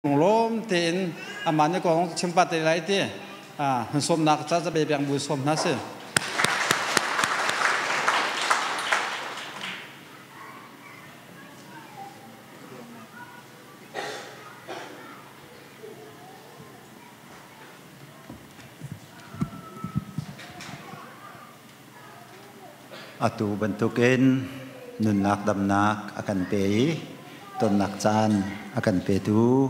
Lunglawm tein amah nih kong chim pah te lai ti hun sawmnak ca zabe beng bu sawm hna si. Atu bantukin nunnak damnak a kan pe i tonnak caan a kan petu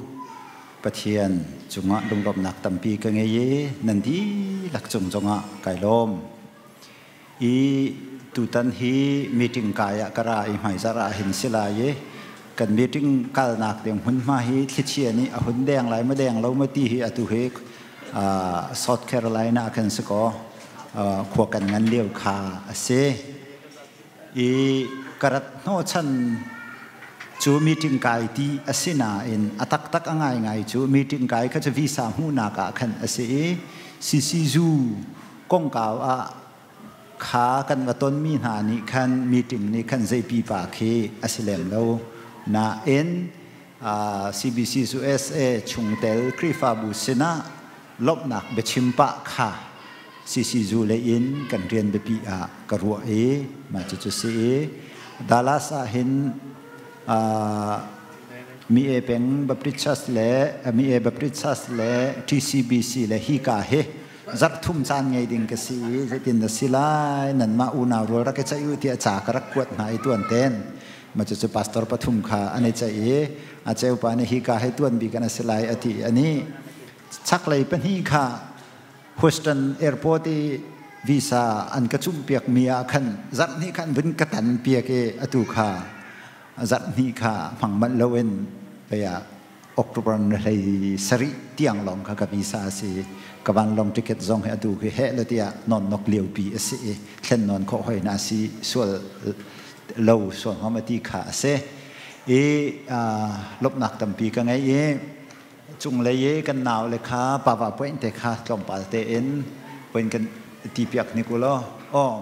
Pathian cungah lunglawmhnak tampi ka ngei i nan dihlak cung zongah kai lawm. I tutan hi meeting kai ah ka ra i hmaizarh ah hin si lai i kan meeting kalnak ding hmunhma hi thlichia nih a hun deng lai ma deng lo ma ti hi atu hi South Carolina khan si kaw khua kan ngan lio kha a si. I ka rat hnawhchan cu meeting kai ti a si nain a taktak a ngaingai cu meeting kai kha cu visa hmuhnak ah khan a si i CCZU kongkau ah kha kan va tonmi hna nih khan meeting nih khan zei pipa khi a si lem lo. Nain CBC USA chungtel Khrihfabu sinah lawmhnak biachim pah kha CCZU lei in kan rian biapi ah ka ruah i mah cucu si i Dallas ah hin Mi E peng Baptist Church le Mi E Baptist Church le TCBC le hika hi zarh thum caan ngei ding ka si i zeitin na si lai nanmah unau rual rak i ceih u tiah ca ka rak kuat hna i tuan ten ma cucu pastor pathum kha an i ceih i a cheu pa nih hika hei tuan bik an si lai a ti ani chaklei pahnih kha Houston airport i visa an ka cumh piak mi ah khan zarh hnih khan vun ka tan piak i atu kha zarh hnih kha hmang manh loin pei ah October ni hlei sarih tiang lawng kha ka visa a si. Ka vanlawng ticket zong hi atu hi heh le tiah non nok liopi a si i thlen nawn khawh hoi na si sual lo sual hngam ti kha a si. I lawmhnak tampi ka ngei i cunglei i kan nau le kha pava point te kha tlawmpal tein point kan ti piak ni ku law. Aw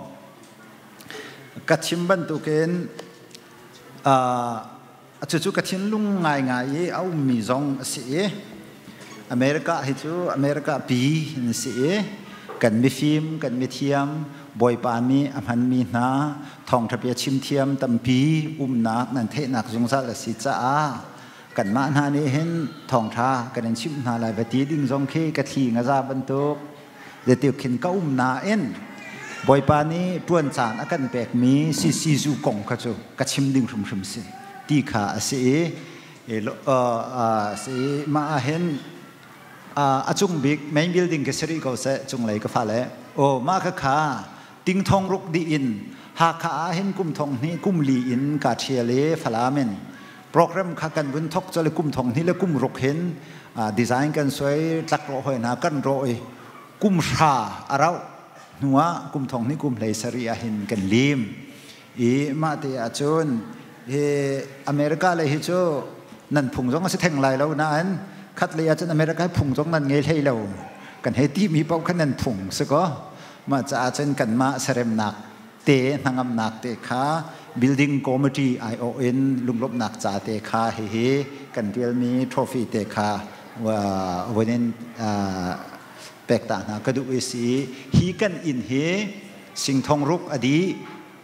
ka chim bantukin Cucu ka thinlung ngaingai i a ummi zong a si i America hi cu America pi an si i kan mifim, kan mithiam, Bawipa nih a hmanmi hna thawngṭha bia chimthiam tampi umnak nan theihnak zungzal a si caah kanmah hna nih hin thawngṭha kan in chimh hna lai va ti ding zong khi ka thli ngaza bantuk Zeitik khin ka um nain Bawipa nih ṭuan caan a kan pekmi CCZU kong kha cu ka chim ding hrimhrim si ti kha a si i si mah ah hin a cung bik main building ka si rih ko seh cunglei ka fale aw mah kha kha ting thong ruk dih in Hakha ah hin kum thong hnih kum li in ka ṭhial i Falam in program kha kan vun thok cole kum thong hnih le kum ruk hin design kan suai tlak rawh hoi hna kan rawh i kum hra a rauh hnuah kum thong hnih kum hlei sarih ah hin kan lim i mah te ahcun hi America lei hi cu nan phung zong a si theng lai lo nain khat lei ahcun America hi phung zong nan ngei hlei lo kan hei ti mi paoh khan nan phung si ko mah caah cun kanmah seremnak te hnangamnak te kha building committee aiawh in lunglawmhnak ca te kha hihi kan tialmi trophy te kha vun in pek ta hna ka duh i si hi kan inn hi singthong ruk a dih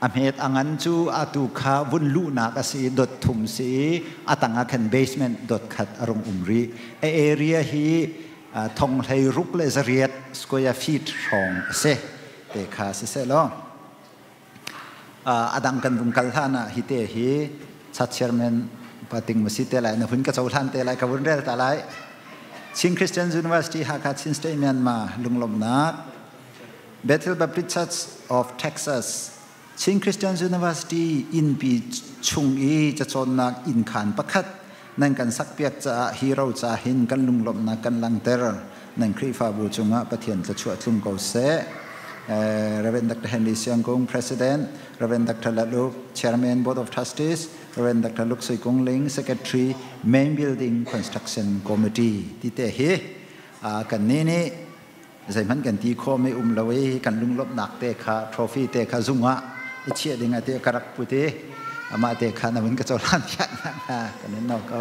a hmet a ngan cu atu kha vun luhnak a si dot thum si a tang ah khan basement dot khat a rung um rih a area hi thong hlei ruk le zariat square feet hrawng a si te kha siseh law a dang kan vung kal hlan ah hi te hi chat chairman pating masi te lai na hun ka cohlan te lai ka vun rel ta lai Chin Christian University Hakha Chin State Myanmar lunglawmhnak Bethel Baptist Church of Texas Chin Christian University innpi chung i cacawnnak inn khaan pakhat nan kan sakpiak caah hi ro ca hin kan lunglawmhnak kan langhter. Nan Khrihfabu cungah Pathian thluachuah tlung ko seh. Reverend Dr. Henry Siang Kung, President, Reverend Dr. Laluk, Chairman, Board of Trustees, Reverend Dr. Luk Sui Kung Ling, Secretary, Main Building Construction Committee. Ti te hi kan ni nih zeihmanh kan ti khawh mi um lo i kan lunglawmhnak te kha trophy te kha zung ah i chiah ding ah te ka rak put i amah te kha na vun ka cohlan thiah na kan in no ko.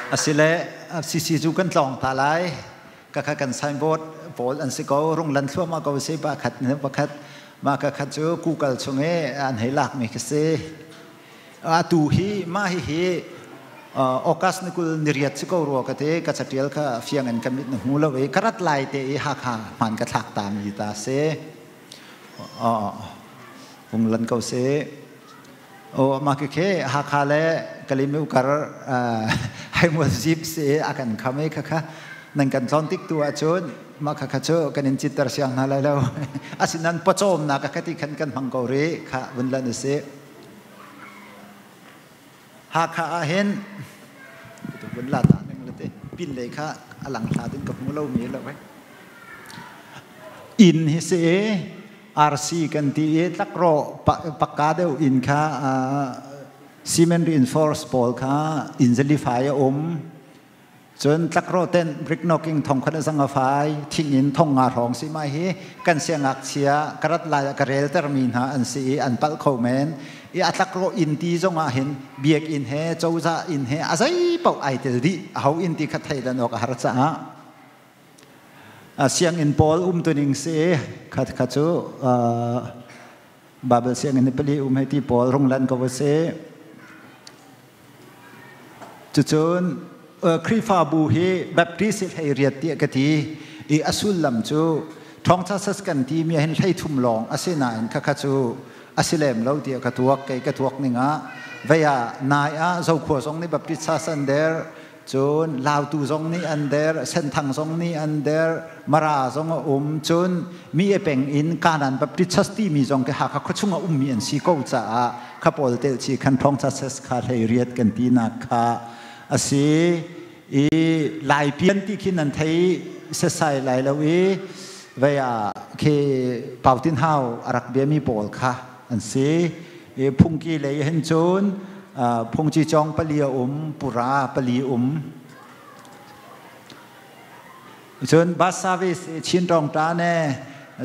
Asile CC cu kan tlawng ta lai. Ka kha kan signboard pawl an si ko rung lan thluahmah ko si pakhat ne pakhat ma ka khat cu Google chung i an hei lak mi khi si. Atu hi mah hi hi August ni kul ni riat si ko rua ka te ka catial kha fiang in ka mit na hmu lo i ka rat lai te i Hakha hman ka thlak ta mi ta si. Ung lan ko si. O mah khi Hakha le Kalimu kar haimual zip si a kan kham i khakha nan kan tlawn tik tu ahcun mah khakha cu kan in citter siang hna lai lo. Asinan pawcawmnak a khati khan kan hmang ko rih kha vun lan usih. Hakha ah hin vun la ta ning le te pin lei kha a lang hla din ka hmu lo mi lo inn hi si RC kan ti i tlakrawh pakka deuh inn kha cement reinforce pawl kha inn zali fai a um. Cun tlakrawh ten brick knocking thong khat zang a fai thing in thong nga hrawng si mai hi kan siangngakchia ka rat lai ah ka relter mi hna an si i an palh kho men. I a tlakrawh inn ti zong ah hin biakinn he cozah inn he a zei paoh ai tel dih aho inn ti kha thei lan awk a har caah sianginn pawl umtuning si kha kha cu Bible sianginn pali um hei ti pawl runglan ko si. Cucun Khrihfabu hi Baptist hlei riat tiah ka ti i a sullam cu thawngtha sas kan ti mi hin hlei thum lawng a si nain kha kha cu a si lem lo tiah ka tuak kei ka tuak ning ah vei ah nai ah Zokhua zong nih Baptist sas an der. Cun Lautu zong nih an der, Senthang zong nih an der, Mara zong a um. Cun mi e peng in Kanan Baptist Church timi zong ke Hakha khuachung a ummi an si ko caah kha pawl tel chi khan thawng cha ses kha hlei riat kan ti nak kha a si. I Lai pian ti khi nan thei sesai lai lo i vei ah khi Pautin Hau a rak biami pawl kha an si. I phungki lei hin cun phungci cawng pali a um, pura pali um. Cun bus service Chin tawng ta ne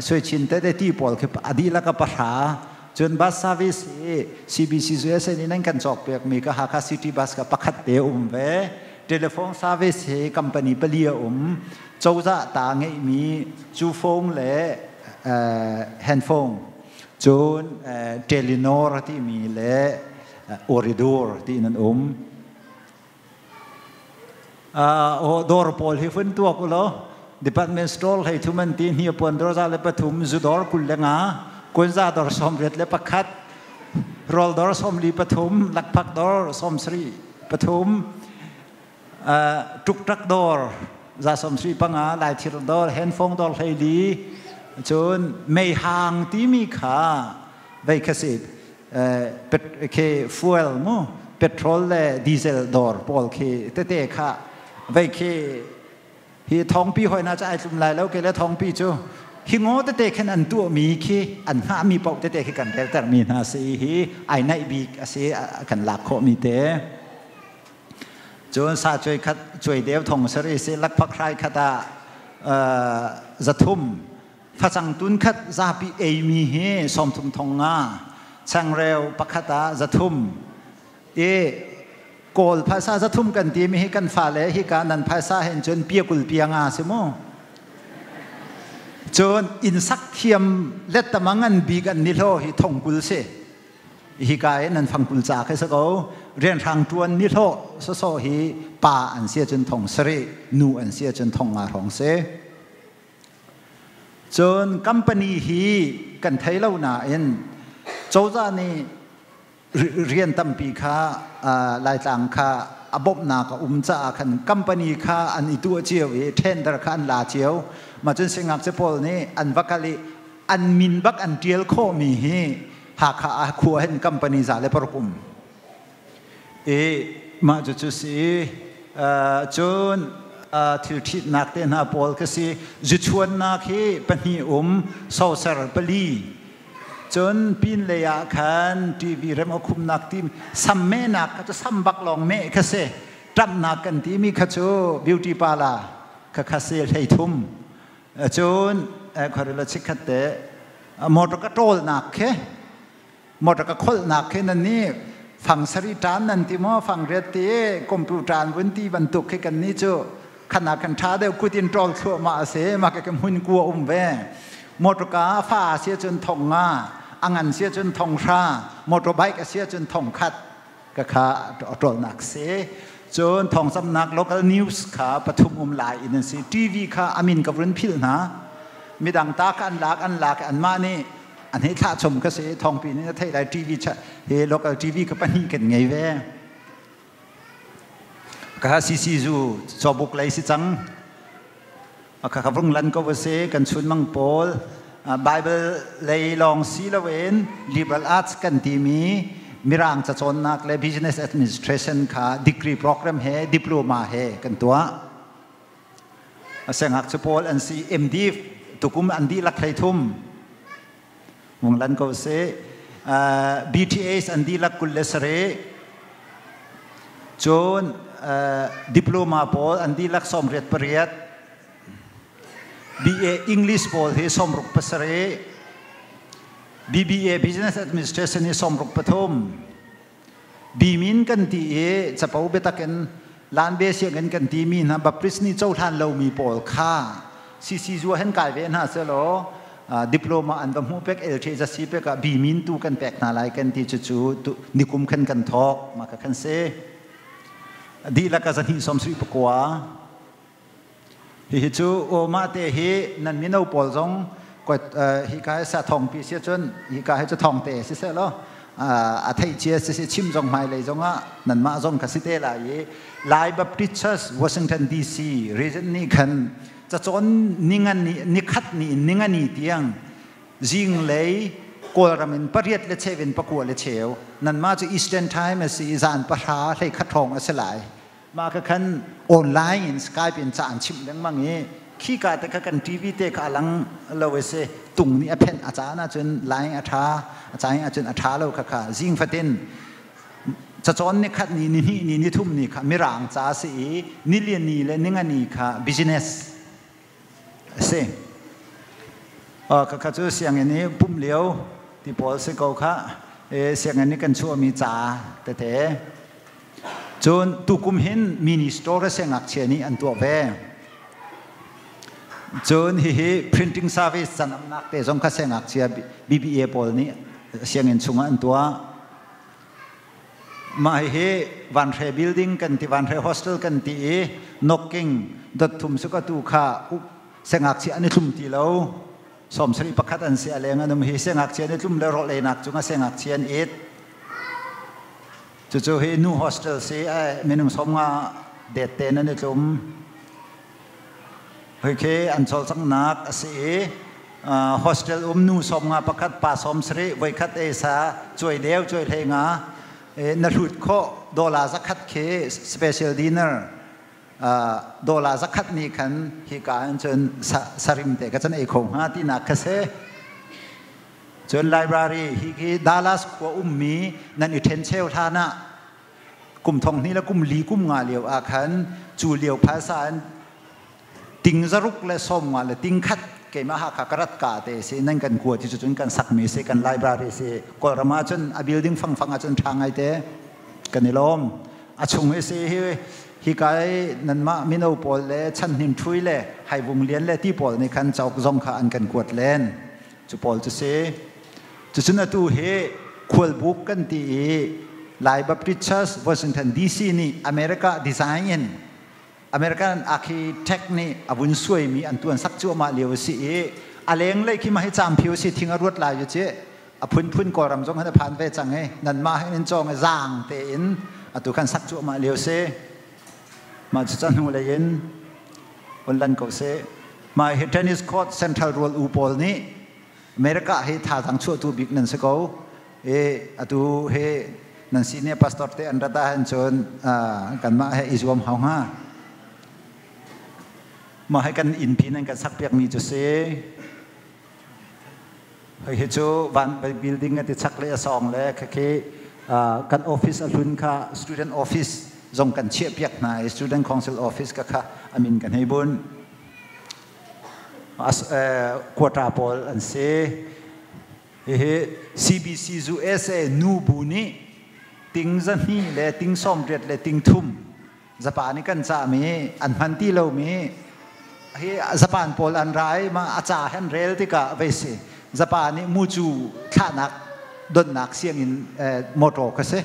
sui chin te te ti pawl khi a dihlak a pahra. Cun bus service hi CBC USA nih nan kan cawk piak mi ka Hakha City Bus ka pakhat te um ve. Telephone service hi company pali a um. Cozah ta ngeihmi cu phone le handphone. Cun Telenor timi le Oridur ti in an um. Dawr pawl hi fun tuak u law department store hlei thum an ti hnipuan dawr za le pathum zu dawr 23 kunza dawr 81 rawl dawr 43 lakphak dawr 73 tuk-trak dawr za 75 laithir dawr handphone dawr 14 cun meihang timi kha vei kha si khi fuel mu petrol le diesel dawr pawl khi tete kha vei khi hi thongpi hoi na cha ai tlum lai lo ke le thongpi cu hi ngo tete khin an tuah mi khi an hngah mi paoh tete khi kan relter mi hna si hi ai naih bik a si kan lak khawh mi te. Cun sa cuai khat cuai deu thong sari si lakphak hrai khat ah 300 facang tun khat zapi ei mi hi 30 thong nga changreu pakhat ah 300 i Kawl phaisa 300 kan ti mi hi kan fale hi ka nan phaisa hen cun pia kul pia nga si mu. Cun inn sak thiam lettamang an bik an ni hlo hi thong kul si. Hika i nan fangkul ca khi si ko. Rianhrang ṭuan nihlawh sawsawh hi pa an si ahcun thong sarih, nu an si ahcun thong nga hrawng si. Cun company hi kan thei lo nain cozah nih rian tampi kha Laitlang kha a bawmhnak a um caah khan company kha an i tuah cio i tender kha an la cio. Mah cun singakchia pawl nih an va kal i an min bak an ṭial khawhmi hi Hakha ah khua hin company 106 um. I mah cucu si cun thil ṭhitnak te hna pawl kha si zuchuannak hi pahnih um soser pali cun pin lei ah khan TV rem a khumnak ti sam mehnak kha cu sam bak lawng meh kha si ṭamhnak kan timi kha cu beauty parlor kha kha si 33 cun khuarila chikkhat te motor ka ṭawlnak khi motor ka kholhnak khi nan nih Fang sari tan nan ti maw fang riat ti computer an vun ti bantuk khi kan ni cu khana kan tha deuh kutin ṭol thluahmah a si mah ka hmun kua um ve. Motorka fa sia cun thong nga angan sia cun thong hra motorbike a sia cun thong khat ka kha ṭolnak si. Cun thawngzamnak local news kha pathum um lai in an si. TV kha amin ka vun philh hna midang ta ka an lak an lak an mah nih an hei thlah chom ka si thawngpi nih na theih lai. TV he local TV ka pahnih kan ngei ve ka CC zu chawbuk lei si cang ka ka vung lan ko si kan chun mang pawl Bible lei lawng si loin liberal arts kan timi mirang cacawnnak le business administration kha degree program he diploma he kan tuah. Sengak cu pawl an si MD tukum an dihlak hlei thum vung lan ko si. BTS an dihlak 27 cun diploma pawl an dihlak 98 BA English pawl hi 67 BBA Business Administration hi 63 Bimin kan ti i capo biatak in lan ve sianginn kan timi hna Baptist nih cohlan lomi pawl kha CC zua hen kai ve hna selaw diploma an va hmuh pek LT zasi pek ah bimin tu kan pek hna lai kan ti cu cu nikum khan kan thawk ma ka khan si dihlak a 279. Hihi cu mah te hi nan mino pawl zong hi ka hi sa thong pi si cun hi ka hi cu thong te si seh law a theih cia si si chim zong hmailei zong ah nanmah zong ka si te lai i Lai Baptist Church Washington DC region nih khan cacawn ningan ni nikhat ni ningani tiang zinglei Kawlram in pariat le cheu in pakua le cheu nanmah cu Eastern Time a si i zan pahra hlei khat hrawng a si lai. Mah ka khan online in Skype in ca an chimh lengmang i khi ka te kha kan TV te kha a lang lo i si tung nih a phenh a caan ahcun line a ṭha a caan ahcun a ṭha lo kha kha zing fatin cacawn ni khat ni ni hnih ni ni thum ni kha mirang ca a si i nilian ni le ningani kha business a si. Ka kha cu sianginn i pumh lio ti pawl si ko kha sianginn i kan chuahmi ca tete. Cun tukum hin mini store siangngakchia nih an tuah ve. Cun hihi printing service canamnak te zong kha siangngakchia BBA pawl nih sianginn chungah an tuah. Mah hihi Vanhre building kan ti Vanhre hostel kan ti i knocking dot thum su ka tu kha sengakchia an i thlum ti lo 71 an si a leng an um hi sengakchia an i tlum le rawh leinak cungah sengakchia an it cucu hi nu hostel si minung 50 det te nan i tlum hoi khi an cawlcanghnak a si i hostel um nu 51 pa 70 voikhat ei sa cuai deu cuai hlei nga na hlut khawh dollar zakhat khi special dinner dollar zakhat nih khan hika in cun sarim te ka cun ei kho hnga tinak kha si. Cun library hi khi Dallas khua ummi nan i ṭhen cheu hlan ah kum thong hnih le kum li kum nga lio ah khan cu lio phaisa in ting zaruk le sawm nga le ting khat keimah Hakha ka rat ka te si nan kan kua ti cun kan sakmi si kan library si. Kawlram ah cun a building fangfang ah cun ṭha ngai te kan i lawm. A chung hi si hi hi kai nanmah mino pawl le chan hnin ṭhui le haivung lian le ti pawl nih khan cauk zong kha an kan kuat len cu pawl cu si. Cucun atu hi khualbuk kan ti i Lai Baptist Church Washington DC nih America design in American architect nih a vun suaimi an tuan sak cuahmah lio a si i a lenglei khi mah hi caamphio si thing a ruat lai cu ci a phunphun Kawlram zong han a phan ve cang i nanmah hin in cawng i zaang tein atu khan sak cuahmah lio si. Mah cu hnu lei in on lan ko seh. Mah hi tennis court Central Rual U pawl nih America hi thazaang chuahtu bik nan si ko i atu hi nan senior pastor te an rat ahhin cun kanmah he i zuam hau hnga. Mah hi kan innpi nan kan sakpiakmi cu si. Hi cu van building a ti chak le a sawng le khakhi kan office a hlun kha student office zong kan chiahpiak hna i student council office ka kha amin kan hei bun. Quota pawl an si. Hihi CBC USA nu bu nih Ting 200 le ting 80 le ting 3 Japan i kan cahmi an hman ti lomi hi Japan pawl an ra i ma a ca han rel tikah vei si. Japan i mucu thlahnak donnak sianginn motor kha si.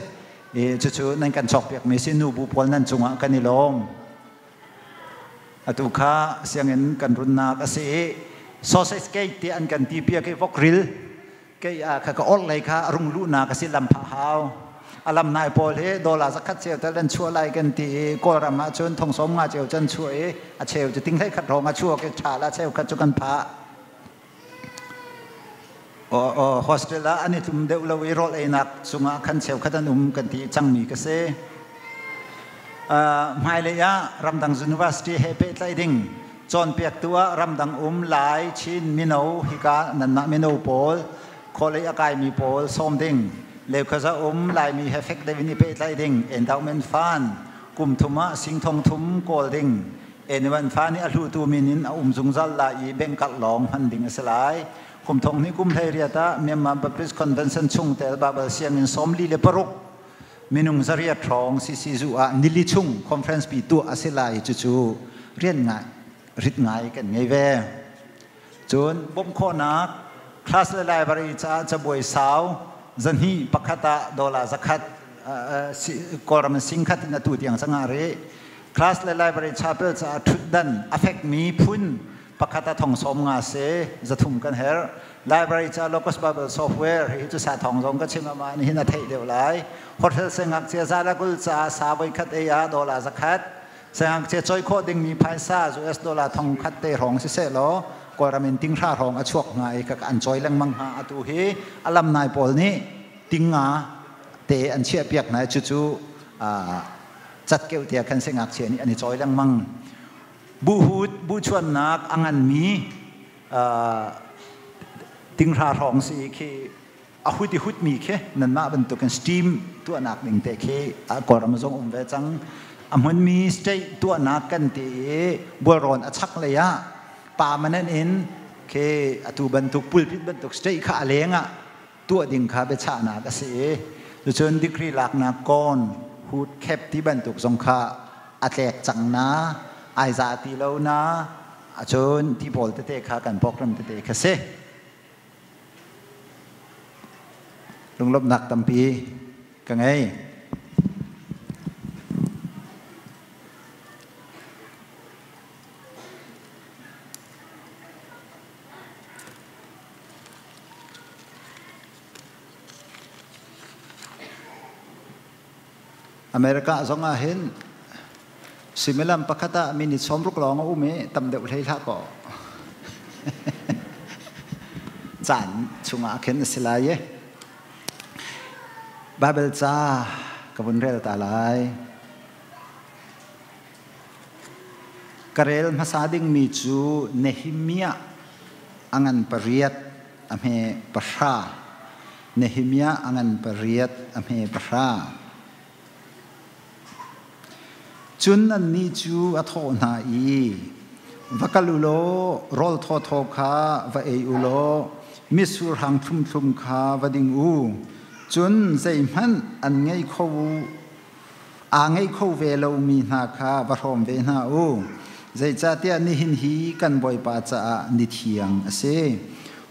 I cucu nan kan cawkpiakmi si. Nubu pawl nan cungah kan i lawm. Atu kha sianginn kan runnak a si i sausage cake ti an kan ti piak i vokril kei kha ka orh lei kha rung luhnak a si. Lam phah hau alam nai pawl hi dollar zakhat cheu tal an chuah lai kan ti i Kawlram ah cun thong 50 cheu can chuah i a cheu cu ting hlei khat rong a chuak i ṭha la cheu khat cu kan phah. Hostel ah an i tlum deuh lo i rawl einak cungah khan cheu khat an um kan ti cangmi ka si. Hmailei ah ramdang university he pehtlaih ding cawnpiaktu ah ramdang um Lai Chin mino hika nanmah mino pawl khualei a kaimi pawl sawm ding, lekhaza um Laimi he fek deuh in i pehtlaih ding, endowment fund kum thum ah sing thong thum kawl ding, endowment fund i a hlutu min in a um zungzal lai i bank karh lawng hman ding a si lai. Kum thong hnih kum 18 ah Myanmar Baptist Convention chungtel Bible sianginn 46 minung 800 hrawng CCzu ah nili chung conference pi tuah a si lai. Cucu rian ngai rit ngai kan ngei ve. Cun bawmh khawhnak class le library caah cabuai sau 200 pakhat ah dollar 100, Kawlram in sing khat in atu tiang cangah rih. Class le library chapel caah ṭhutdan a fekmi phun pakhat ah thong 50 se 300 kan herh. Library ca Locus Bible software hi cu sa thong zong ka chim ama ni hin a theih deuh lai. Hotel sengakchia zala kul ca sa voi khat ei ah dollar 100, sengakchia choi khawh dingmi phaisa US dollar 1000 te hrawng si seh law Kawlram in ting hra hrawng a chuak hnga i ka an choi lengmang hnga. Atu hi alam nai pawl nih ting nga te an chiah piak hna. Cucu cat keu tia khan sengakchia nih an i choi lengmang. Buhut buchuannak a nganmi tinghra hrawng si khi a hut i hutmi khi nanmah bantukin steam tuahnak ding te khi Kawlram zong um ve cang. A hmunmi state tuahnak kan ti i Bualrawn a chak lei ah permanent in khi atu bantuk pulpit bantuk state kha a leng ah tuah ding kha biachahnak a si i cucun degree laknak kawn hood cap ti bantuk zong kha a tlek cang na ai za ti lo na acun ti pawl tete kha kan program tete kha si. Lunglawmhnak tampi ka ngei. America zong ah hin suimilam pakhat ah minute 60 lawng a um i tam deuh hlei hlah kaw caan chungah khin a si lai i Bible ca ka vun rel ta lai. Ka rel hmasa dingmi cu Nehemiah a ngan 8 a hme 10. Nehemiah a ngan 8 a hme 10. Cun annih cu a thawh hna i, Va kal u law rawl thawthaw kha va ei u law mitsur hang thlumthlum kha va ding u. Cun zeihmanh an ngei kho aa ngei kho ve lomi hna kha va hrawm ve hna u. Zeicahtiah nihin hi kan Bawipa caah ni thiang a si.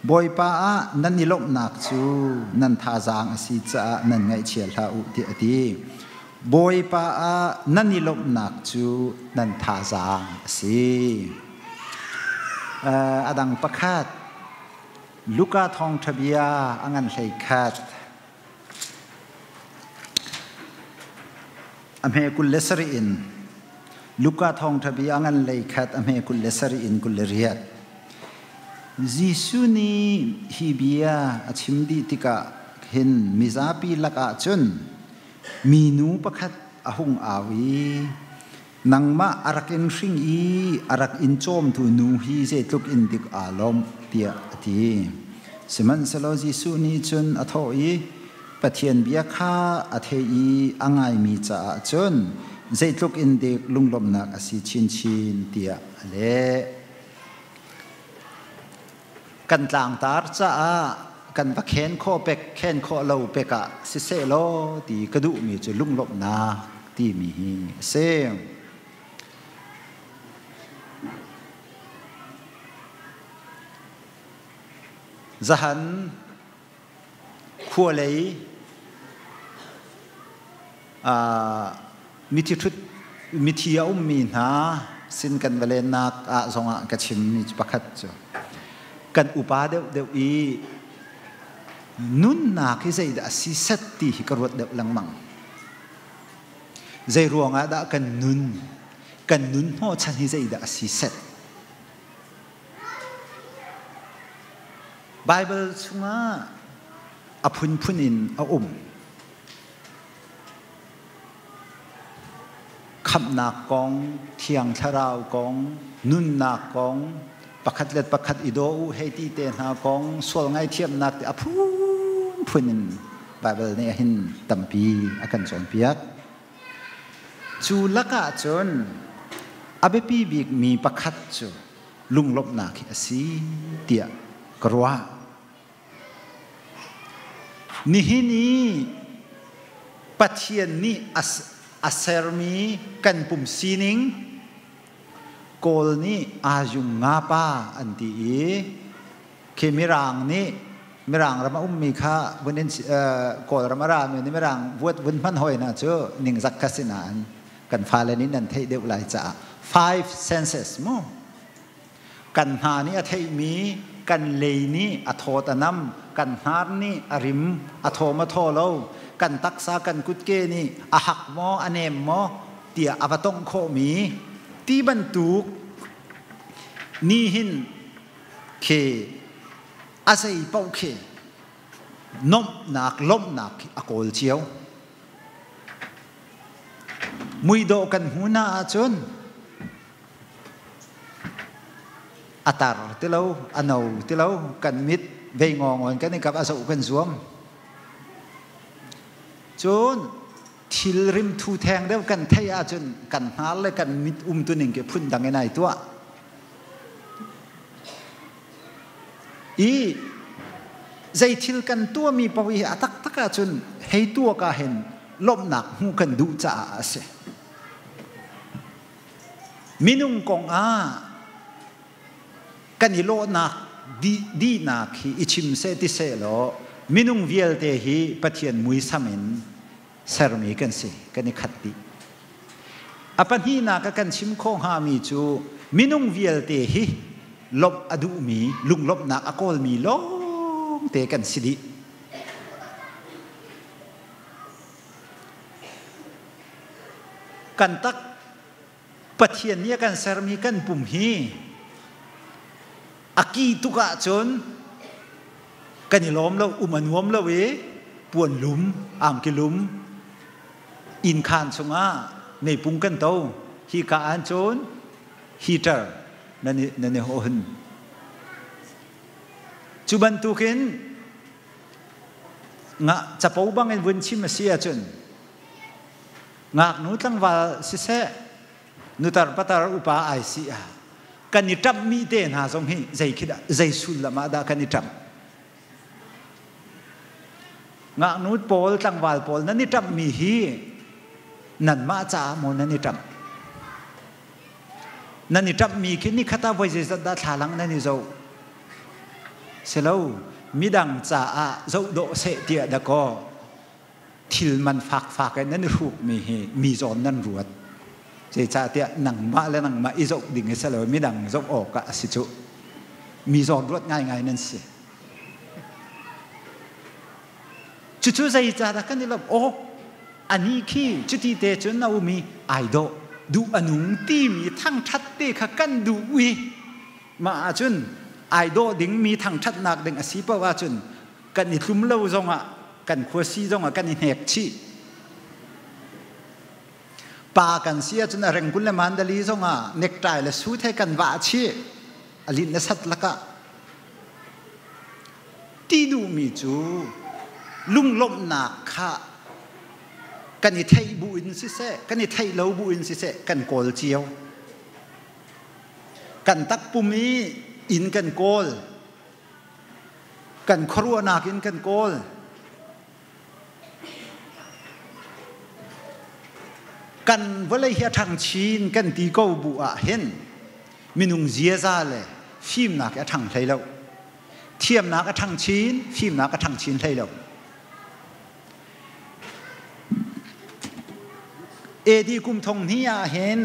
Bawipa ah nan i lawmhnak cu nan thazaang a si caah nan ngaihchia hlah u, tiah a ti. Bawipa ah nan i lawmhnak cu nan thazaang a si. A dang pakhat, Luka thawngṭha bia a ngan 11 a hme 27 in. Luka thawngṭha bia a ngan 11 a hme 27 in 28. Jesuh nih hi bia a chim dih tikah hin mizapi lakah cun minu pakhat a hung au i, "Nangmah a rak in hring i a rak in cawmtu nu hi zeitluk in dik aa lawmh," tiah a ti. Sihmanhsehlaw Jesuh nih cun a thawh i, "Pathian bia kha a thei i a ngaimi caah cun zeitluk in dik lunglawmhnak a si chinchin," tiah a leh. Kan tlangtar caah kan va khen khawh pek khen khawh lo pek ah siseh law ti ka duhmi cu lunglawmhnak timi hi a si. Zahan khua lei mithi ṭhut mithi a ummi hna sin kan va lennak ah zongah ka chimmi pakhat cu kan upa deuhdeuh i nunnak hi zeidah a si set ti hi ka ruat deuh lengmang. Zei ruangah dah kan nun kan nun hnawhchan hi zeidah a si set? Baibal chungah a phunphun in a um. Khamhnak kong, Thiang Thlarau kong, nunnak kong, pakhat le pakhat i daw u hei ti te hna kong, sual ngaithiamnak ti a phunphun in Baibal nih hin tampi a kan cawnpiak. Cu lakah cun a biapi bikmi pakhat cu lunglawmhnak hi a si tiah ka ruah. Nihin i Pathian nih a sermi kan pum sining Kawl nih Ayung Ngapa an ti i khi Mirang nih Mirang ram a ummi kha vun in Kawlram a rami nih Mirang vuat vun hman hoi hna cu ningzak kha si nain kan fale nih nan theih deuh lai caah five senses mu kan hna nih a theihmi kan lei nih a thawt a nam kan hnar nih a rim a thaw ma thaw lo kan taksa kan kutke nih a hak maw a nem maw tiah a va tongh khawhmi ti bantuk ni hin khi a zei paoh khi nomhnak lawmhnak khi a kawl cio. Muidawh kan hmu na ahcun a tar ti lo, a no ti lo, kan mit vei ngawngawn kan i kap a zoh kan zuam. Cun thil rimthu theng deuh kan theih ahcun kan hnar le kan mit umtuning ke phun dang in ai tuah. I zei thil kan tuahmi paoh hi a taktak ahcun hei tuak ah hin lawmhnak hmuh kan duh caah a si. Minung kong ah kan i lawhnak dihnak hi i chim seh ti seh law minung vialte hi Pathian muisam in sermi kan si, kan i khat dih. A pahnihnak a kan chim khawh hngami cu minung vialte hi lawmh a duhmi, lunglawmhnak a kawlmi lawngte kan si dih. Kan tak Pathian nih a kan sermi kan pum hi a ki tuk ahcun kan i lawm lo, um a nuam lo i puan lum, angki lum, innkhaan chungah meipung kan to. Hi ka ah cun heater nan i hun. Cu bantukin nga capo bangin vun chim a si ahcun ngaknu tlangval siseh nutar patar upa ai si ah kan i ṭamhmi te hna zong hi zei khi dah zei sullam ah dah kan i ṭamh ngaknu pawl tlangval pawl nan i ṭamhmi hi nanmah caah maw nan i ṭamh nan i ṭamhmi khi nikhat ah voi zeizat dah thlalang nan i zoh silo midang caah zoh dawh seh tiah dakaw thil man fakfak in nan i hrukmi hi mi zawn nan ruat. Zeicahtiah nangmah le nangmah i zoh ding i si lo midang zoh awk ah a si cu. Mi zawn ruat ngaingai nan si. Cucu zeicahdah kan i lawmh? Aw, ani khi cuti te cun a um i ai dawh, duh a nung timi thangṭhat te kha kan duh i mah ahcun ai dawh ding mi thangṭhatnak ding a si paoh ahcun kan i tlum lo zongah kan khuasi zongah kan i hnek chih. Pa kan si ahcun a rengkun le mandali zongah necktie le suit he kan vah chih. A linh le sat lakah. Ti duhmi cu lunglawmhnak kha kan i theih bu in siseh, kan i theih lo bu in siseh, kan kawl cio. Kan takpum i inn kan kawl. Kan khuaruahnak in kan kawl. Kan vawlei hi a ṭhang chin kan ti ko bu ah hin minung ziaza le fimnak hi a ṭhang hlei lo. Thiamnak a ṭhang chin, fimnak a ṭhang chin hlei lo. AD kum thong hnih ah hin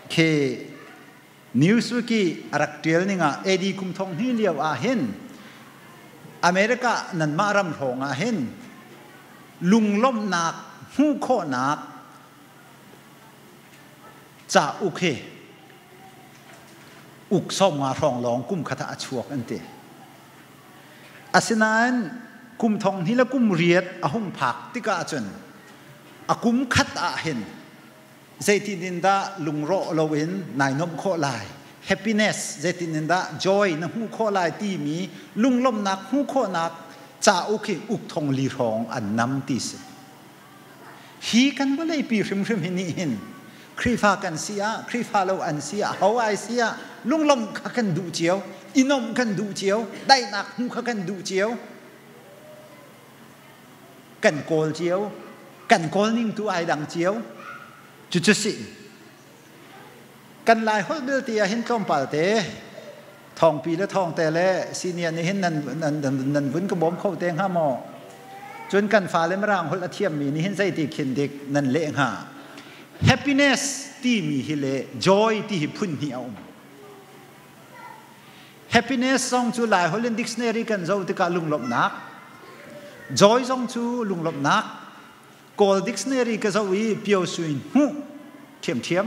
khi Newsweek a rak ṭial ning ah AD kum thong hnih lio ah hin America nanmah ram hrawng ah hin lunglawmhnak hmuh khawhnak cauk hi uk 50 hrawng lawng kum khat ah a chuak an ti. Asinain kum thong hnih le kum riat a hung phak tikah cun a kum khat ah hin zeitin in dah lungrawh loin nai nuamh khawh lai, happiness zeitin in dah joy na hmuh khawh lai timi lunglawmhnak hmuh khawhnak cauk hi uk thong li hrawng an nam ti si. Hi kan vawleipi hrimhrim hi nih hin Khrihfa kan si ah, Khrihfa lo an si ah, ho ai si ah lunglawmh kha kan duh cio, i nuamh kan duh cio, daihnak hmuh kha kan duh cio. Kan kawl cio, kan kawl ning tu ai dang cio. Cucu si. Kan Lai holh belte ah hin tlawmpal te thawngpi le thawngte le senior nih hin nan nan nan vun ka bawm kho te hnga maw? Cun kan fale Mirang holh a thiammi nih hin zeiti khin dik nan leh hnga? Happiness timi hi le joy ti hi phun hnih a um. Happiness zong cu Lai holh in dictionary kan zoh tikah lunglawmhnak, joy zong cu lunglawmhnak, Kawl dictionary ka zoh i Pio Suin hmuh ṭhiamṭhiam.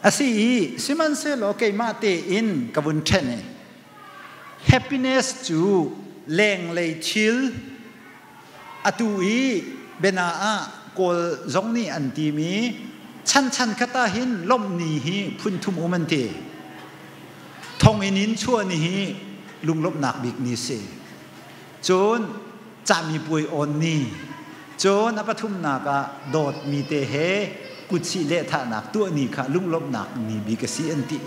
A si i sihmanhsehlaw keimah tein ka vun ṭhen i happiness cu lenglei thil atu i biana ah Kawl zong nih an timi chanchan khat ah hin lawmh ni hi phun thum um an ti. Thonginn in chuah ni hi lunglawmhnak bik ni si. Cun camipuai awn ni, cun a pathumnak ah dawtmi te he kutsih lehthahnak tuah ni kha lunglawmhnak ni bik a si an ti.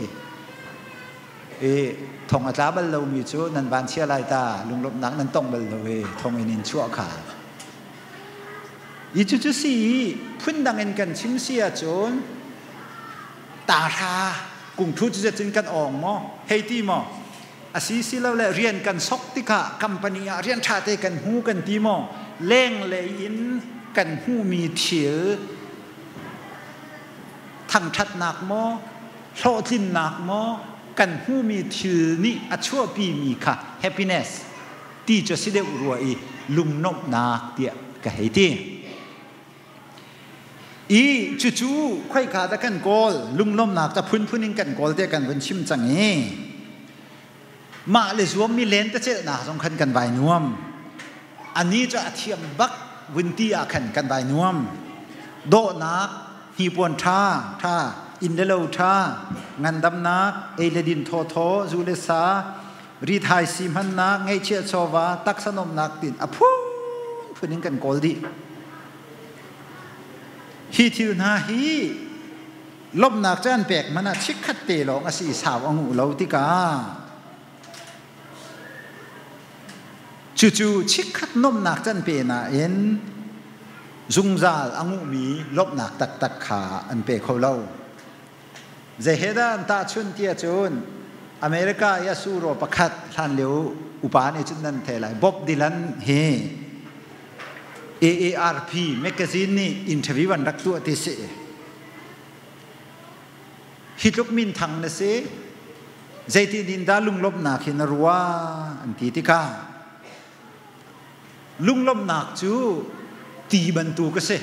I thong a tla bal lomi cu nan van chia lai ta, lunglawmhnak nan tong bal lo i thonginn in chuah kha. I cucu si i phundang in kan chim si ahcun ta hra kungthu cu cun kan awng maw hei ti maw a si si lo le rian kan sok tikah company ah rian ṭha te kan hmu kan ti maw lenglei in kan hmuhmi thil thangṭhatnak maw hlawhtlinnak maw kan hmuhmi thil nih a chuahpimi kha happiness ti cu si deuh rua i lungnuamhnak tiah ka hei ti. I cucu khoika dah kan kawl lunglawmnak ta phunphun in kan kawl te kan vun chim cang i mah le zuammi len te celhnak zong khan kan vai nuam ani cu a thiam bak vun ti ah khan kan vai nuam dawhnak hnipuan ṭha ṭha inn le lo ṭha ngandamnak ei le din thawthaw zu le sa rithai si hmannak ngeihchiah chawva taksa nomnak tin a phunphun in kan kawl dih. Hi thil hna hi lawmhnak cu an pek hmanh ah chikkhat te lawng a si i sau a nguh lo tikah cucu chikkhat nuamhnak cu an pe nain zungzal a nguhmi lawmhnak taktak kha an pe kho lo. Zei he dah an tahchunh ti ahcun America i a suro pakhat hlanlio upa nih cun nan thei lai Bob Dylan hi AARP magazine nih interview an rak tuah ti si. Hi tluk minthang na si, zeitin in dah lunglawmhnak hi na ruah an ti tikah lunglawmhnak cu ti bantuk a si.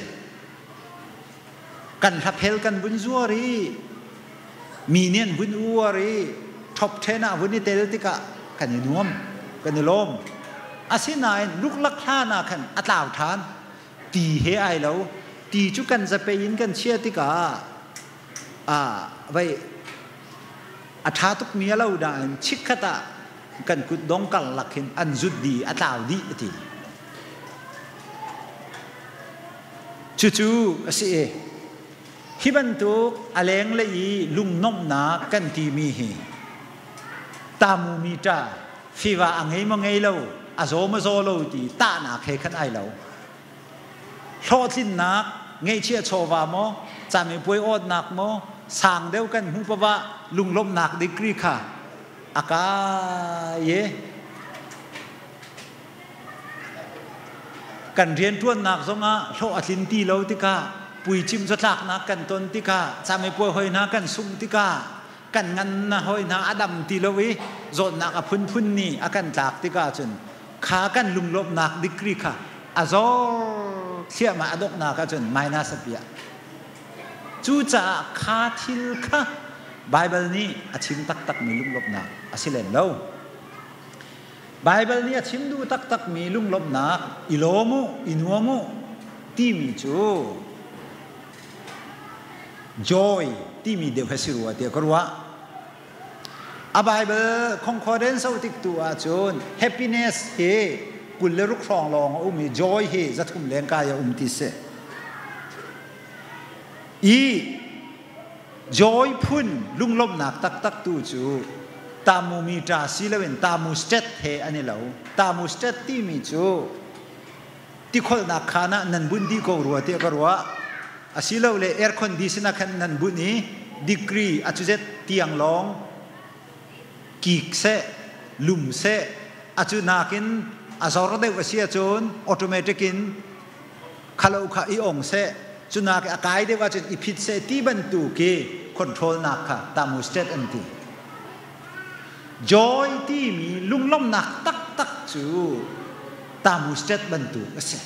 Kan hlaphel kan vun zuar i mi nih an vun uar i top 10 ah vun i tel tikah kan i nuam, kan i lawm. Asinain luklak hlan ah khan a tlau ṭhan. Ti he ai lo. Ti cu kan zapei in kan chia tikah vei a ṭha tukmi a lo nain chikkhat ah kan kut dong karlak hin an zut dih, a tlau dih a ti. Cucu a si i hi bantuk a lenglei i lungnomhnak kan timi hi. Thermometer fever a ngei maw ngei lo, a zaw maw zaw lo ti tahnak he khan ai lo. Hlawhtlinnak, ngeihchiah chawva maw, camipuai awtnak maw, sang deuh kan hmuh paoh ah lunglawmhnak degree kha a kai i kan rianṭuannak zongah hlawh a tlin ti lo tikah puicim zatlaknak kan ton tikah camipuai hoi hna kan sungh tikah kan ngan na hoi hna a dam ti lo i zawtnak a phunphun nih a kan tlak tikah cun kha kan lunglawmhnak degree kha a zor thliahmah, a donghnak ahcun minus a piah. Cucaah kha thil kha Baibal nih a chim taktakmi lunglawmhnak a si lem lo. Baibal nih a chim duh taktakmi lunglawmhnak i lawm u, i nuam u timi cu joy timi deuh he si rua tiah ka ruah. A Bible concordance zoh tik tu ahcun happiness hi 26 hrawng lawng a um i joy hi 300 leng kai a um ti si. I joy phun lunglawmhnak taktak tu cu thermometer si loin thermostat he an i lo. Thermostat timi cu tikholhnak khaan ah nan bunh dih ko rua tiah ka ruah. Asilole air condition ah khan nan bunh i degree a cuzet tiang lawng kik seh, lum seh, a cu nakin a zor deuh a si ahcun automatic in khalo kha i ong seh, cu nak a kai deuh ahcun i phit seh ti bantuk i control nak kha thermostat an ti. Joy timi lunglawmhnak taktak cu thermostat bantuk a si.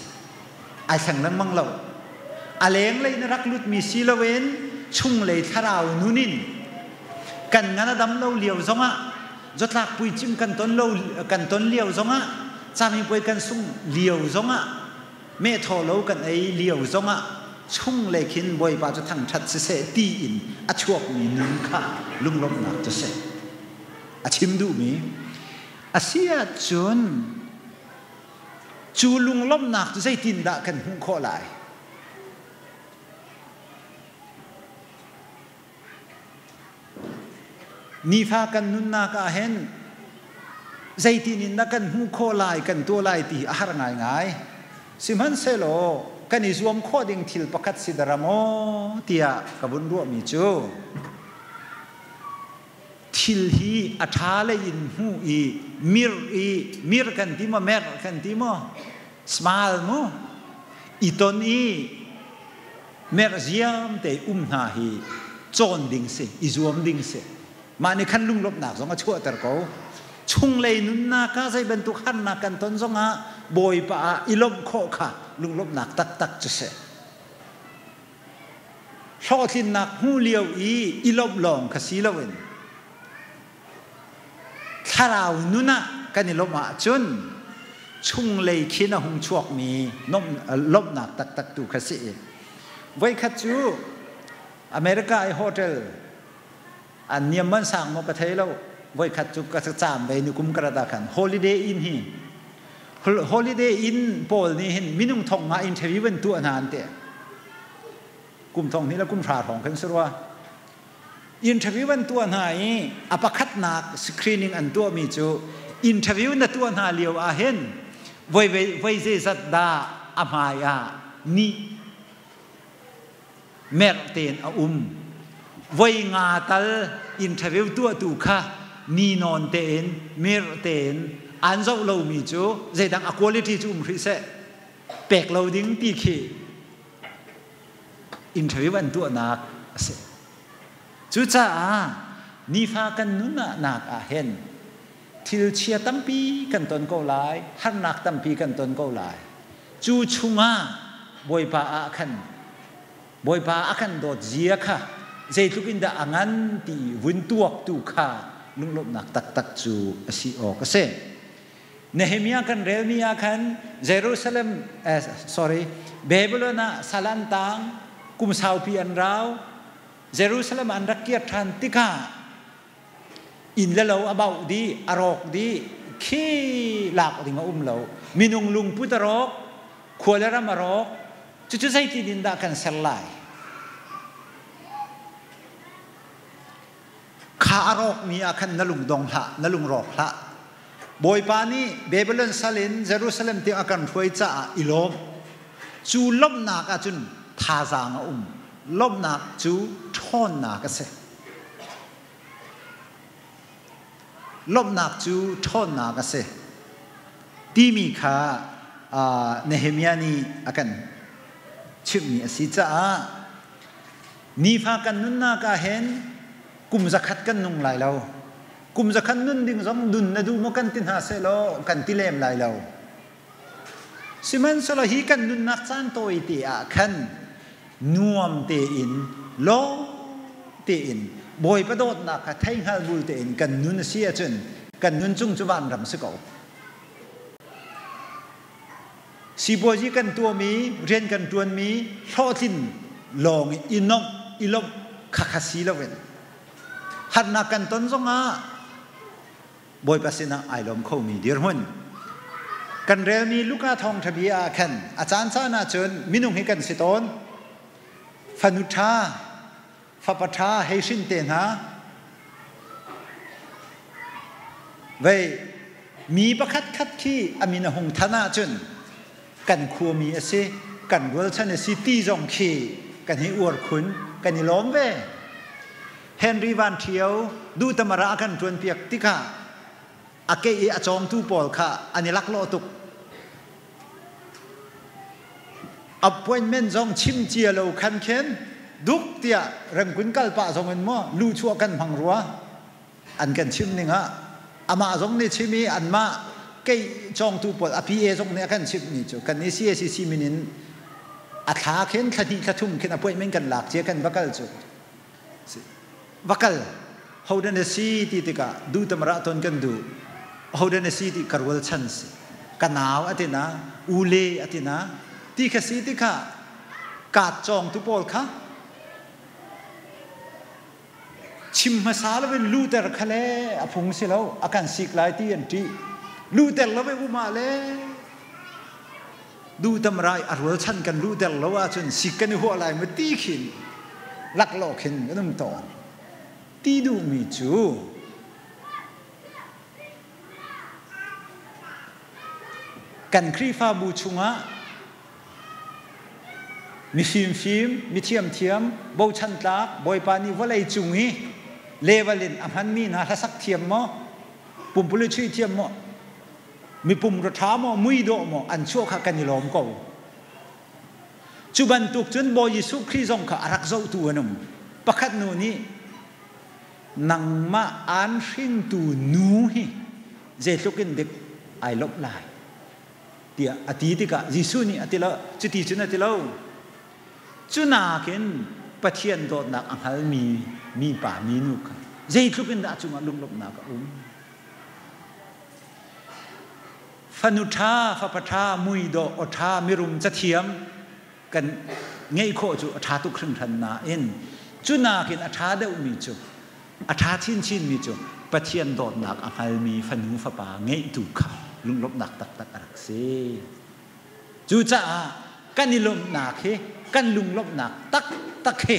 Ai thleng lengmang lo. A lenglei na rak lutmi si loin chunglei thlarau nun in kan ngan a dam lo lio zongah zawtlak puicim kan ton lo kan ton lio zongah camipuai kan sung lio zongah mehthawh lo kan ei lio zongah chunglei khin Bawipa cu thangṭhat siseh tiin a chuakmi nun kha lunglawmhnak cu si. A chim duhmi a si ahcun cu lunglawmhnak cu zeitindah kan hmuh khawh lai? Nifa kan nunnak ah hin zeitin in dah kan hmuh khawh lai, kan tuah lai ti a har ngaingai. Sihmanhsehlaw kan i zuam khawh ding thil pakhat si dara maw tiah ka vun ruahmi cu thil hi a ṭha lei in hmuh i mir i mir kan ti maw mer kan ti maw smile mu i ton i merhziam te um hna hi cawn ding si, i zuam ding si. Mah nih khan lunglawmhnak zong a chuahter ko. Chunglei nunnak ah zei bantuk harnak kan ton zongah Bawipa ah i lawmh khawh kha lunglawmhnak taktak cu si. Hlawhtlinnak hmu lio i i lawmh lawng kha si loin thlarau nun ah kan i lawmh ahcun chunglei khin a hung chuakmi lawmhnak taktak tu kha si. Voikhat cu America i hotel an niam man sang maw ka thei lo, voikhat cu ka caam ve ni kum karat ah khan Holiday Inn hi Holiday Inn pawl nih hin minung thong nga interview an tuah hna an ti. Kum thong hnih le kum hra hrawng khan si rua. Interview an tuah hna i a pakhatnak screening an tuahmi cu interview na tuah hna lio ah hin voi voi zeizat dah a hmai ah nih merh tein a um. Voi nga tal interview tuahtu kha ni nawn tein mirh tein an zoh lomi cu zeidang a quality cu um hrih seh pek lo ding ti khi interview an tuahnak a si. Cucaah nifa kan nunnak ah hin thil chia tampi kan ton ko lai, harnak tampi kan ton ko lai. Cu chungah Bawipa ah khan Bawipa a kan dawt zia kha zeitluk in dah a ngan ti vun tuak tu kha lunglawmhnak taktak cu a si awk a si. Nehemiah kan relmi ah khan Jerusalem sorry Babylon ah sal an tang, kum saupi an rau. Jerusalem an rak kir ṭhan tikah inn le lo a bauh dih, a rawk dih, khi lak ding a um lo. Minung lungput a rawk, khua le ram a rawk. Cucu zeitin in dah kan ser lai? Kha Kha a rawkmi ah khan na lung dong hlah, na lung rawk hlah. Bawipa nih Babylon sal in Jerusalem tiang a kan hruai caah i lawm. Cu lawmhnak ah cun thazaang a um. Lawmhnak cu ṭhawnnak a si. Lawmhnak cu ṭhawnnak a si timi kha Nehemiah nih a kan chimhmi a si caah nifa kan nunnak ah hin kum zakhat kan nung lai lo. Kum zakhat nun ding zong nun na duh maw kan ti hna sehlaw kan ti lem lai lo. Sihmanhsehlaw hi kan nunnak caan tawi te ah khan nuam tein lawm tein Bawipa dawtnak kha thei hngal bul tein kan nun a si ahcun kan nun chung cu vanram si ko. Sipuazi kan tuahmi, rian kan ṭuanmi hlawhtlin lawng i nomh, i lawmh khakha si loin harnak kan ton zongah Bawipa sinah ai lawm khomi dirhmun. Kan relmi Luka thawngṭha bia ah khan a caan caan ahcun minung hi kan si tawn. Fanu ṭha, fapa ṭha hei hrin te hna. Vei mi pakhat khat khi a min a hung than ahcun kan khuami a si, kan rualchan a si ti zong khi kan hi uar khun, kan i lawm ve. Henry Van Ṭhio duhtamara a kan ṭuanpiak tikah a ke i a cawngtu pawl kha an i laklawh tuk. Appointment zong chim cia lo khan khin duk tiah Rangoon kal pah zong in maw luhchuah kan hmang rua an kan chim ning ah amah zong nih chim i anmah kei cawngtu pawl a PA zong nih a kan chimh mi cu kan i CACC min in a thla khin thla hnih thla thum khin appointment kan lak cia kan va kal cu Va kal. Hodah na si ti tikah duh tamara ton kan duh. Hodah na si ti ka rualchan si. Ka nau a ti na, ule a ti na. Ti kha si ti kha kaat cawng tu pawl kha chim hmasa loin luter kha le a phung si lo a kan sik lai ti an ṭih. Luter lo i um ah le duhtam rai a rualchan kan luhter lo ahcun sik kan i huah lai mu ti khin laklawh khin kan um tawn. Ti duhmi cu kan Khrihfabu chungah mi fimfim, mi thiamthiam, bochan tlak, Bawipa nih vawlei cung i level in a hmanmi hna hlasak thiam maw, pumpuluk chuih thiam maw, mipum ra ṭha maw mui dawh maw an chuah kha kan i lawm ko. Cu bantuk cun Bawi Jesuh Khrih zong kha a rak zohtu an um. Pakhat nu nih nangmah aan hringtu nu hi zeitluk in dik ai lawmh lai tiah a ti tikah Jesuh nih a ti lo cuti cun a ti lo. Cu nakin Pathian dawtnak a hngalmi mipa minu kha zeitluk in dah a cungah lunglawmhnak a um. Fanu ṭha, fapa ṭha, muidawh, aw ṭha, mirum cathiam kan ngeih khawh cu a ṭha tuk hringhran nain cu nakin a ṭha deuhmi cu a ṭha chinchinmi cu Pathian dawtnak a hngalmi fanu fapa ngeihtu kha lunglawmhnak taktak a rak si. Cucaah kan i lawmhnak hi kan lunglawmhnak taktak hi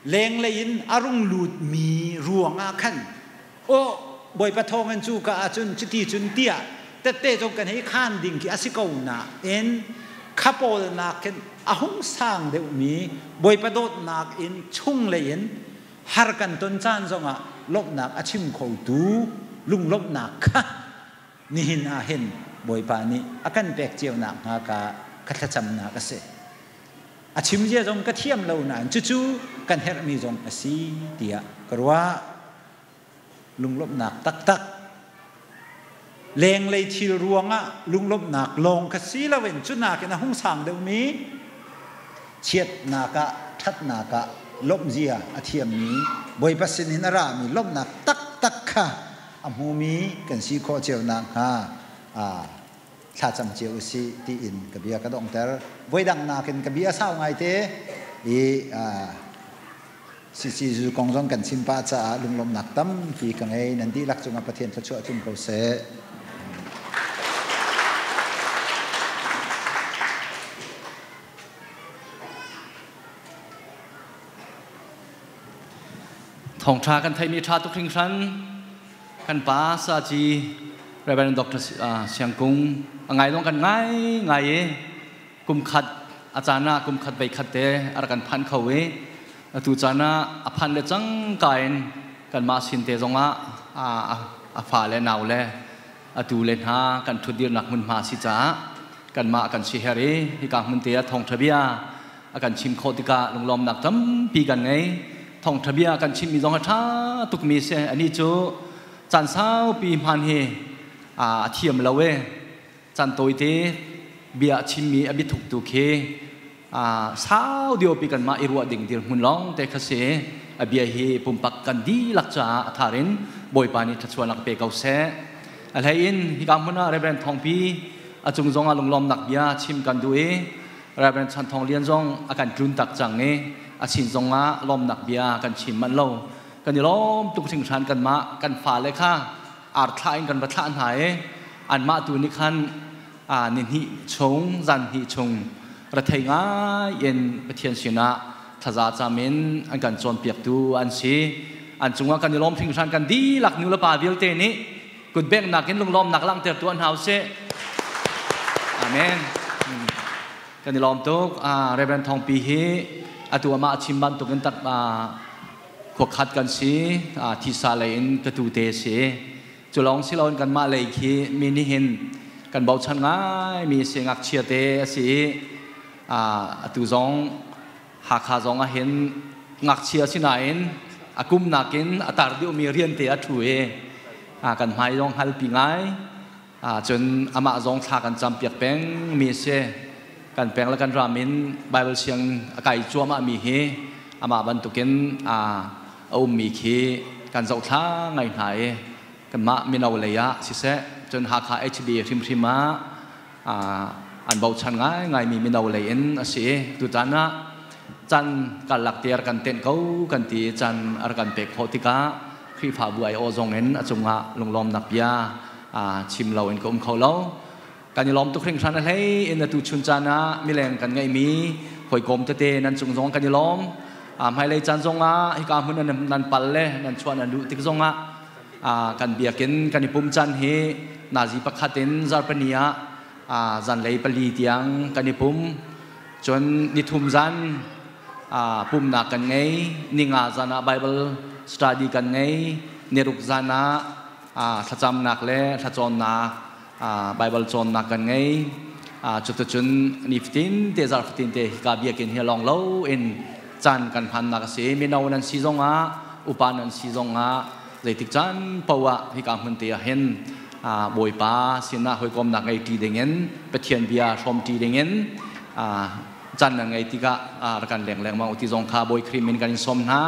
lenglei in a rung lutmi ruangah khan aw Bawipa thawngin cu ka ahcun cuti cun tiah tette zong kan hei khaan ding khi a si ko nain kha pawl nakin a hung sang deuhmi Bawipa dawtnak in chunglei in har kan ton caan zongah lawmhnak a chim khotu lunglawmhnak kha nihin ah hin Bawipa nih a kan pek cio nakhnga ka ka thlacamnak a si. A chim zia zong ka thiam lo nain cucu kan herhmi zong a si tiah ka ruah. Lunglawmhnak taktak. Lenglei thil ruangah lunglawmhnak lawng kha si loin cu nakin a hung sang deuhmi chiatnak ah ṭhatnak ah lawmhzia a thiammi Bawipa sinin a rami lawmhnak taktak kha a hmumi kan si khawh cio nakhnga thlacam cio usih tiin ka bia ka donghter. Voidang nakin ka bia sau ngaite i CCU kong zong kan chim pah caah lunglawmhnak tampi ka ngei. Nan dihlak cungah Pathian thluachuah tlung ko seh. Thawngṭha kan theihmi ṭha tuk hringhran. Kan pa Saci Reverend Dr. Siang Kung a ngai zong kan ngai ngai i kum khat a caan ah kum khat vei khat te a rak kan phan kho i atu caan ah a phan le cangka in kanmah sin te zongah a fa le nau le atu le hna kan ṭhutdirnak hmunhma si caah kanmah kan si her i hika hmun te ah thawngṭha bia a kan chim khawh tikah lunglawmnak tampi kan ngei. Thawngṭha bia kan chimmi zong a ṭha tukmi si. Anih cu caan saupi hman hi a thiam lo e. Caan tawite bia a chimmi a biathuk tu khi sau diopi kanmah i ruah ding dirhmun lawng te kha si. A bia hi pumpak kan dihlak caah a thar in Bawipa nih thluachuahnak pe ko seh. A hlei in hika hmun ah Reverend Thawngpi a cung zong ah lunglawmnak bia chim kan duh i Reverend Chan Thawng Lian zong a kan tlun tak cang i a sin zong ah lawmnak bia kan chim manh lo. Kan i lawm tuk hringhran. Kanmah kan fale kha arthla in kan va thlah hna i anmah tu nih khan ni hnih chung zan hnih chung rethei ngai in Pathian sinah thlaza cam in an kan cawnpiaktu an si. An cungah kan i lawm hringhran. Kan dihlak nu le pa vialte nih kutbengnak in lunglawmnak langhter tu an hau seh. Amen. Kan i lawm tuk. Reverend Thawngpi hi atu amah chim bantukin tak khuakhat kan si, thisa lei in ka tu te si. Cu lawng si loin kanmah lei khi mi nih hin kan bochan ngai mi si, ngakchia te a si i atu zong Hakha zong ah hin ngakchia sinain a kum nakin a tar deuhmi rian te a ṭhu i kan hmai zong hngalpi ngai. Cun amah zong thla kan campiak peng mi a si. Kan peng le kan ram in Bible siang a kai cuahmah mi hi amah bantukin a ummi khi kan zohthla ngai hna i kanmah mino lei ah siseh, cun Hakha HB hrimhrim ah an bochan ngaingaimi mino lei in a si. Tutan ah can karlak te kan tenh ko kan ti, can a kan pek khawh tikah Khrihfabu ai aw zong in a cungah lunglawmnak bia chim lo in ka um kho lo. Kan i lawm tuk hringhran. A hlei in atu chun caan ah mileng kan ngeihmi hawikom tete nan cung zong kan i lawm. Hmailei caan zong ah hika hmun nan pal le nan chuah nan duh tik zong ah kan biakinn kan i pum caan hi nazi pakhat in zarpani ah zanlei 4 tiang kan i pum. Cun nithum zan pumnak kan ngei, ninga zan ah Bible study kan ngei, niruk zan ah thlacamnak le thlacawnnak, Bible cawnnak kan ngei. Cuticun nifatin te, zarh fatin te hika biakinn hi lawng lo in caan kan hmannak a si. Mino nan si zongah, upa nan si zongah, zeitik caan poah hika hmun te ah hin Bawipa sinah hawikomnak ngei ṭi dingin, Pathian bia hrawm ṭi dingin caan nan ngei tikah rak kan leng lengmang uti zong kha Bawi Khrih min kan in sawm hna.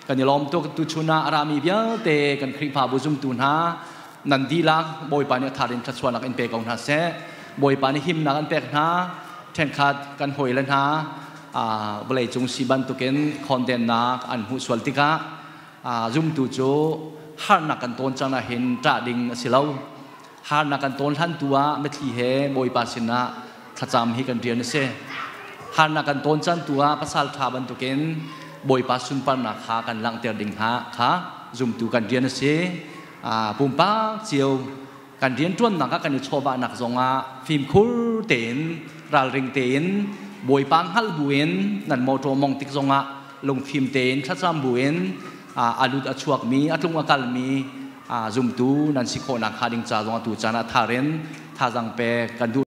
Kan i lawm tuk. Tuchun ah a rami vialte kan Khrihfabu zumtu hna nan dihlak Bawipa nih a thar in thluachuahnak in pe ko hna seh. Bawipa nih himnak an pek hna. Ṭhenkhat kan hawile hna vawleicung si bantukin khondennak an hmuh sual tikah zumtu cu harnak kan tawn cang ah hin ṭah ding a si lo. Harnak kan tawn hlan tu ah mitthli he Bawipa sinah thlacam hi kan rian a si. Harnak kan tawn caan tu ah pasal ṭha bantukin Bawipa sunparnak kha kan langhter ding kha zumtu kan rian a si. Pumpak cio kan rianṭuannak ah, kan i chawvahnak zongah fimkhur tein, ralring tein, Bawipa hngalh buin nan mawṭaw mong tik zongah lungfim tein, thlacam buin a lut a chuakmi, a tlung a kalmi zumtu nan si khawhnak hnga ding ca zongah tu caan ah tharin thazang pek kan duh.